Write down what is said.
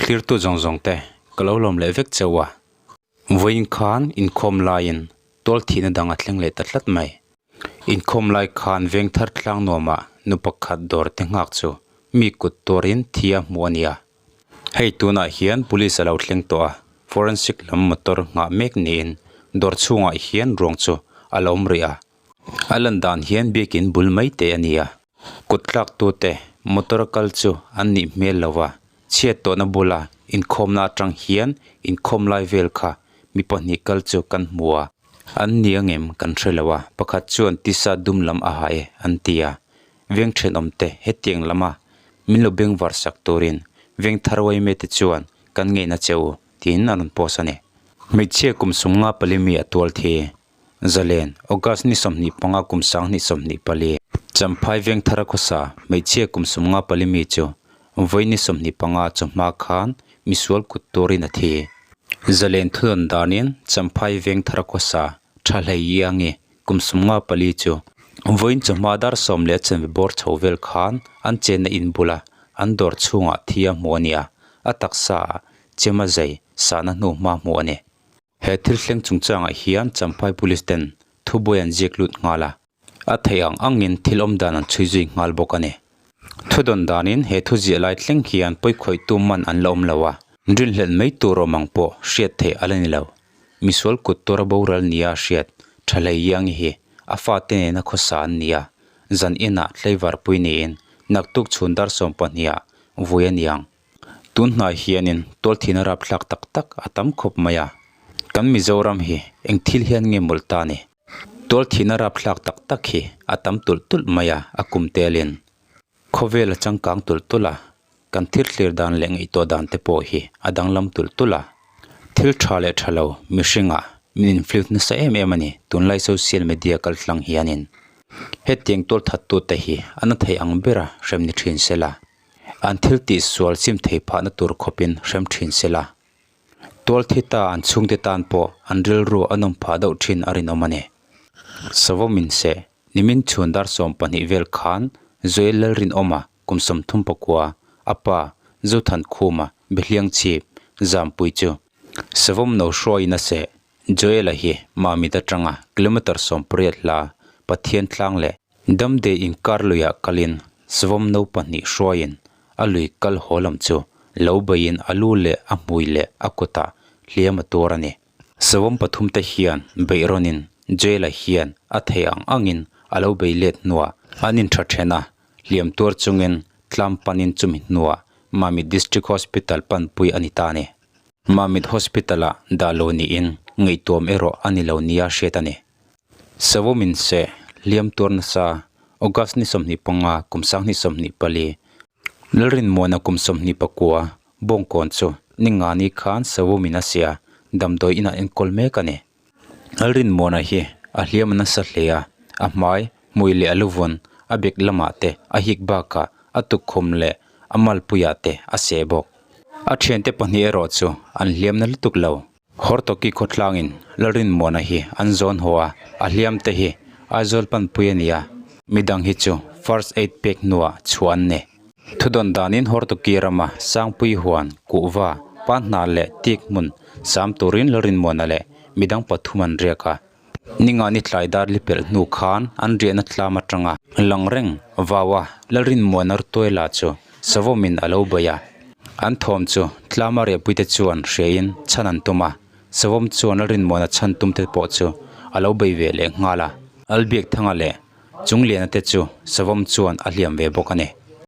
Thlirtu zawng zawng te ka lo lawm leh vek cheu a. Vawiin khan inkhawm laiin tual thihna dang a thleng leh ta tlat mai. Inkhawm lai khan veng thar tlang nuamah nu pakhat dawr te nghak chu mi kut tuarin thi a hmu a nia. Hei tunah hian police a lo thleng tawh a, forensic lam motor nghah mek niin dawr chhungah hian ruang chu a lo awm rih a. A lan dan hian biakin bul mai te a ni a, kut tlak tute motor a kal chu an nih hmel lo va, chhiat tawhna bula inkhawmna atang hian inkhawm lai vel kha mi pahnih kal chu kan hmu a, an ni angem kan hre lo a, pakhat chuan tisa dum lam a ha e an ti a, veng thenawm te hetiang lama min lo bengvar sak turin veng thar uaime te chuan kan ngeina che u tiin a rawn post a ni. Hmeichhia kum sumnga pali mi a tual thi. Zalen, August ni 25 kum 2024. Champhai Vengthara khawsa hmeichhia kum 54 mi chu vawi ni 25 chawhma khan misual kut turin a thi. Zalen thudawn danin Champhai Vengthara khawsa tha hlei iangi kum 54 chu vawiin chawhma dar sawm leh chanve bawr chho vel khan an chenna in bula an dawr chhungah thi a hmu a ni a, a taksa ah chema zai sahna hnuhma hmuh a ni. He thil thleng chungchangah hian Champhai Police ten thubuai an ziak lut nghal a, a theih ang angin thil awm dan an chhui zui nghal bawk a ni. Thudawn danin he thu ziah lai thleng hian pawikhawihtu man an la awm lo a, rinhlelh mai tur awm ang pawh hriat theih a la ni lo. Misual kut tura boral nia hriat tha hlei iangi hi a fate nena khawsa an ni a, zan inah tlaivarpui niin naktuk chhun dar 12 ah vui a ni ang. Tun hnai hianin tualthihna rapthlak tak tak a tam khawp mai a, kan Mizoram hi eng thil hian nge mawlh ta ni? Tualthihna rapthlak tak tak hi a tam tulh tulh mai a, a kum telin khawvel a changkang tulh tulh a, kan thil thlir dan leh ngaihtuah dan te pawh hi a danglam tulh tulh a. Thil tha leh tha lo mihringah min influence nasa em em a ni tunlai social media kaltlang hianin. Hetiang tualthattute hi a na thei ang bera hrem ni thin sela. An thil tih sual chim thei phahna tur khawpin hrem thin se la. Tual thi ta an chhungte tan pawh an rilru a nawm phah deuh thin a rinawm a ni. Savawmin seh, nimin chhun dar 12 vel khan Joel Lalrinawma kum 39, a pa Zothankhuma Behliang chhip Zampui chu Savawm no hruaiin a seh. Joel-a hi Mamit atanga kilometre 80 hla Pathian tlang leh Damdei inkar luiah kalin Savawm no pahnih hruaiin a lui kal haw lam chu lo beiin a lu leh a hmui leh a kutah hliam a tuar a ni. Savawm pathum te hian beih rawnin Joel-a hian a theih ang angin a lo bei let hnuah an intha then a, hliam tuar chungin tlam panin chumi hnuah Mamit District Hospital panpui a ni ta a ni. Mamit Hospital-ah dah lo niin ngaihtuam erawh a ni lo nia hriat a ni. Savumin seh hliam tuar nasa August ni 25 kum 2024, Lalrinmuana kum 29 Bawngkawn chu ni ngani khan Savumin a sia damdawi inah enkawl mek a ni. Lalrinmuana hi a hliam a nasa hle a, a hmai, hmui leh a luvun, a bek lamah te a hik bakah a tukkhum leh a malpuiah te a seh bawk. A thiante pahnih erawh chu an hliam na lutuk lo. Hortoki khawtlangin Lalrinmuana hi an zawn haw a, a hliam te hi Aizawl panpui a ni a, midang hi chu first aid pek hnuah chhuah an ni. Thudawn danin Hortoki rama Sangpui huan, kuhva, panhna leh tik hmun sam turin Lalrinmuana leh midang pathum an riak a. Ninga ni tlai dar li pelh hnu khan an riahna tlam atanga lang reng vaua Lalrinmuana Rtuaila chu Savawmin a lo bei a. An thawm chu tlama riahpuite chuan hriain chhan an tum a, Savawm chuan Lalrinmuana chhan tumte pawh chu a lo bei ve leh nghal a. Albiakthanga leh Chungliana te chu Savawm chuan a hliam ve bawk a ni.